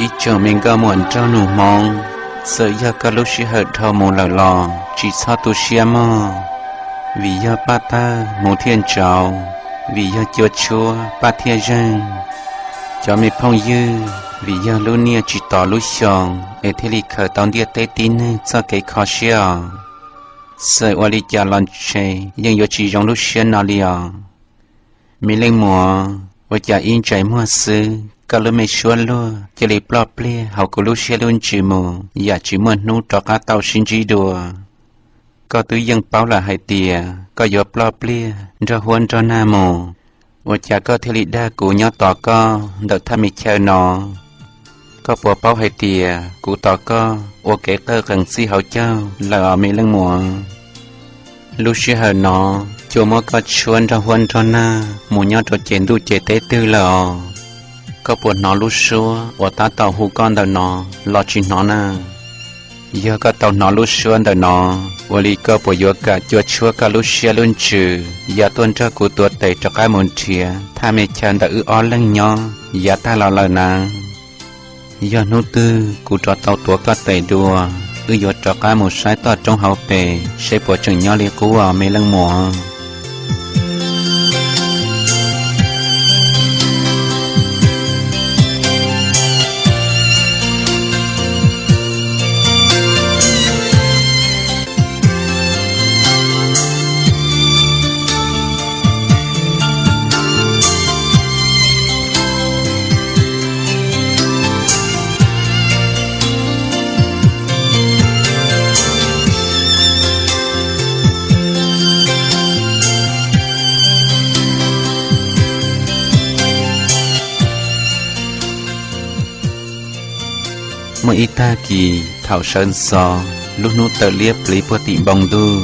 Ib tsoom me nkauj muam nraug nus Hmoob, txawm yog koj lub sij hawm dhau mus lawm los tsis txhob tu siab mog, vim yog paj tawg hmuv thiaj ntsaus, vim yog cua tshuab paj thiaj zeeg. Cov me phooj ywg, vim yog lub niaj tsis tos lub xyoo es thiaj li khaws tau ntiaj teb tib neeg txoj kev kho siab os. Txawm ua li cas los ntshe yeej yuav tsis zoo lub siab no li os. Me leej muam, ua cas ib ntsais muag xwb koj lub me suab luag cia li ploj pliag hauv kuv lub siab lub ntsws mus yam tsis muaj hnub rov qab tau sib ntsib dua? Koj twb yeej paub lawm hais tias koj yuav ploj pliag nrog huab nrog nag mus, ua cas koj thiaj li dag kuv nyob tos koj ntawm thaj me chaw no? Koj puas paub hais tias kuv tos koj ua kev qawj qees txij hauv caug lawm os me leej muam? Lub sij hawm no, cua muab koj tshuab nrog huab nrog nag mus nyob rau ces ntuj ces teb twg lawm os? Koj puas hnov lub suab uas tab tom hu koj ntawm no los tsis hnov na? Yog koj tau hnov lub suab ntawm no, ua li koj puas yuav kam cua tshuab koj lub siab lub ntsws ya tuaj nrog kuv tuav tes rov qab mus nrhiav thaj me chaw ntawm wb ob leeg nyob yav tag los lawm na? Yog hnub twg kuv rov tau tuav koj tes dua, wb yuav rov qab mus saib toj roob hauv pes seb puas tseem nyob li qub os me leej muam. Muaj ib tag kis thaum sawv ntxov, lub hnub tawm liab pliv puag tim npoo ntuj,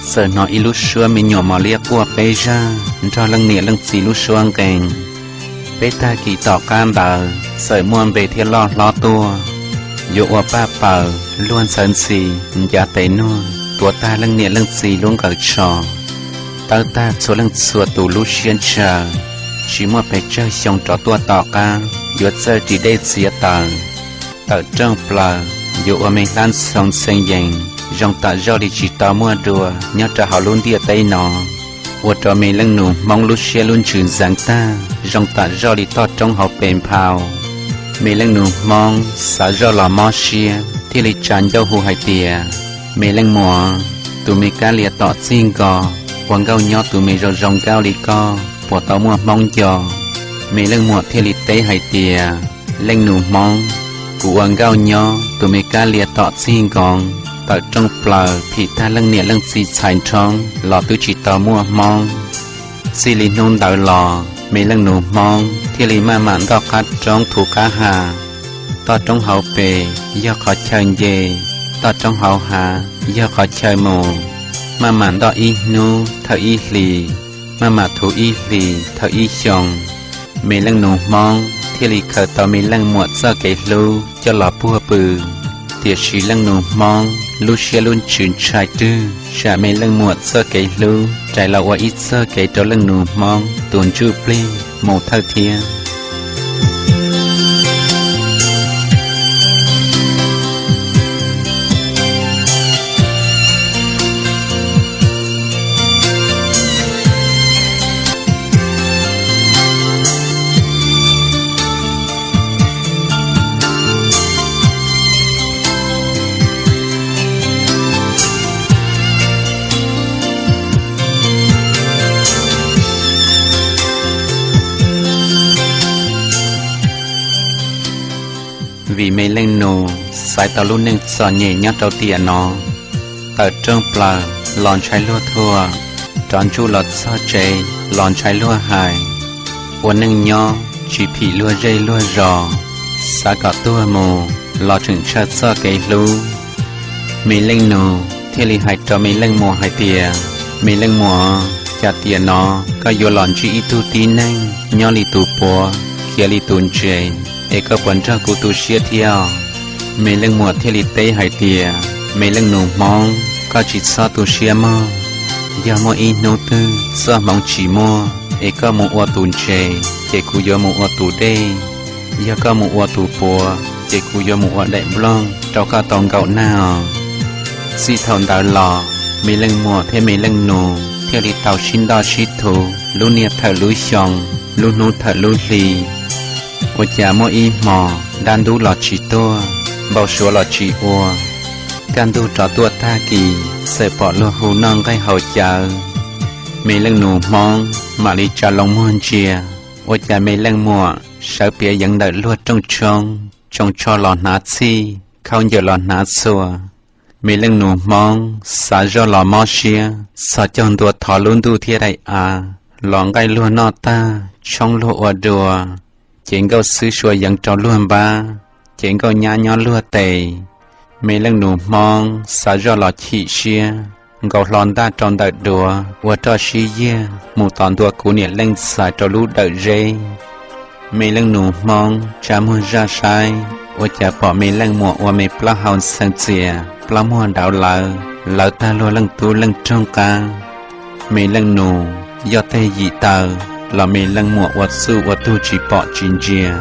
txawm hnov ib lub suab me nyuam mos liab quaj peb zag nrog leej niam leej txiv lub suab nqee. Peb tag kis tom qab ntawd txawm muaj npe thiab loj hlob tuaj, yuav ua paj paws luag ntxhawv ntxhi ncav tes nuag tuav tag leej niam leej txiv lub nqaws tsho, tawb tag txhua leej txhua tus lub siab ntshaw. Tsis muaj pes tsawg xyoo rov tuaj tom qab yuav txawj ris dej txiav taws, tawm rooj plaws yuav ua me hlab ntxhoo ntxhee yees zoo tam zoj li tsis tau muaj dua nyob rau hauv lub ntiaj teb no, ua rau me leej nus Hmoob lub siab lub ntsws ntxeev tag zoo tam zoj li toj roob hauv pes nphau. Me leej nus Hmoob xav zoj los mob siab thiaj li tsa ncauj hu hais tias, me leej muam, tus me kab lia tom txij nko, ua nkauj nyob tus me zoo zoo nkauj li koj puas tau muaj Hmoob nco? Me leej muam thiaj li teb hais tias, leej nus Hmoob, kuv ua nkauj nyob tus me kab lia tom txij nkoos tawm rooj plaws phim tag leej niam leej txiv txhais nrhoob los twb tsis tau muaj Hmoob. Txij li hnub ntawd los me leej nus Hmoob thiaj li maj mam ntoj qab roob thuv qab hav. Toj roob hauv pes yog qhov chaw nce, toj roob hauv hav yog qhov chaw mus, maj mam ntoj ib hnub thawm ib hlis, maj mam thuv ib hlis thawm ib xyoos. Me leej nus Hmoob thiaj li khaws tau me leej muam txoj kev hlub coj los puag pw. Tiam sis leej nus Hmoob lub siab lub ntsws ntshai rwg tsam me leej muam txoj kev hlub rais los ua ib txoj kev rau leej nus Hmoob tus ntsuj plig mus thawj thiab. Vim me leej nus xaiv tau lub neej txom nyem nyob rau tiam no, tawm rooj plaws los ntshai luag thuam, rov ntsuj los txog tsev los ntshai luag hais, ua neej nyob tsis phim luag zej luag zos, xav kom tuag mus los tseem ntshaw txoj kev hlub. Me leej nus thiaj li hais rau me leej muam hais tias, me leej muam, cas tiam no koj yuav los ntsib ib tug tib neeg nyob li tus puav khiav li tus ntses, es koj puas nrog kuv tu siab thiab? Me leej muam thiaj li teb hais tias, me leej nus Hmoob, koj tsis txhob tu siab mog. Yog muaj ib hnub twg txoj hmoov tsis muaj es koj mus ua tus ntses, ces kuv yuav mus ua tus dej. Yog koj mus ua tus puav ces kuv yuav mus ua daim nplooj rau koj tau nkaum nag os. Txij thaum ntawd los, me leej muam thiab me leej nus thiaj li tau sib ntoj sib thuv lub niaj thawm lub xyoo, lub hnub thawm lub hli. Ua cas muaj ib hmos dab ntub los tsis tuaj, npau suav los tsis ua, kaj ntug rov tuaj tag kis txawm pom luag hu noj nqaij haus cawv. Me leej nus Hmoob mam li tsa loo muag ntsia, ua cas me leej muam sawv piav yeev ntawm luag rooj tshoob, tsoo tsho los hnav txhij, khaub ncaws los hnav txhua. Me leej nus Hmoob xav zoj los mob siab, txhos caug ntua thov lub ntuj thiab daim av, los nqaij luag noj tag, tshoob luag ua dua, cev nkauj xwb sua yeev rau luag npab, cev nkauj nyab nyob luag tes. Me leej nus Hmoob xav zoj los chim siab, nkaus hlo ntaj rau ntawm duav ua roj sib yiag mus tos ntua kuv niam leej txais rau lub dawm zeb. Me leej nus Hmoob tsa muag zaj saib, ua cas pom me leej muam ua me plaub hau ntxhee txias, plaub muag dauv lawv, lawv tag luag leej tub leej roog qab. Me leej nus yoj teg yim taw los me leej muam ua txuj ua tug tsis pom tsis ntsia.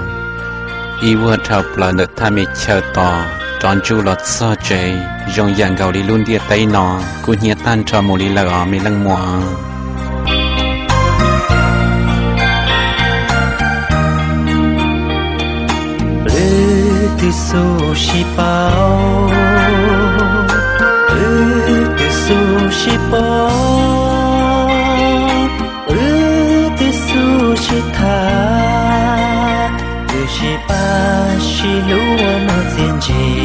Ib vuag dhau plaws ntawm thaj me chaw tos rov ntsuj los txog tsev, zoo yam nkaus li lub ntiaj teb no kuj hnyiab tag nrho mus li lawm os me leej muam. Lwm tus xub sib paub, lwm tus xub sib paub, lwm tus xub sib tham, lwm sib pab sib hlub ua muaj txiaj ntsig.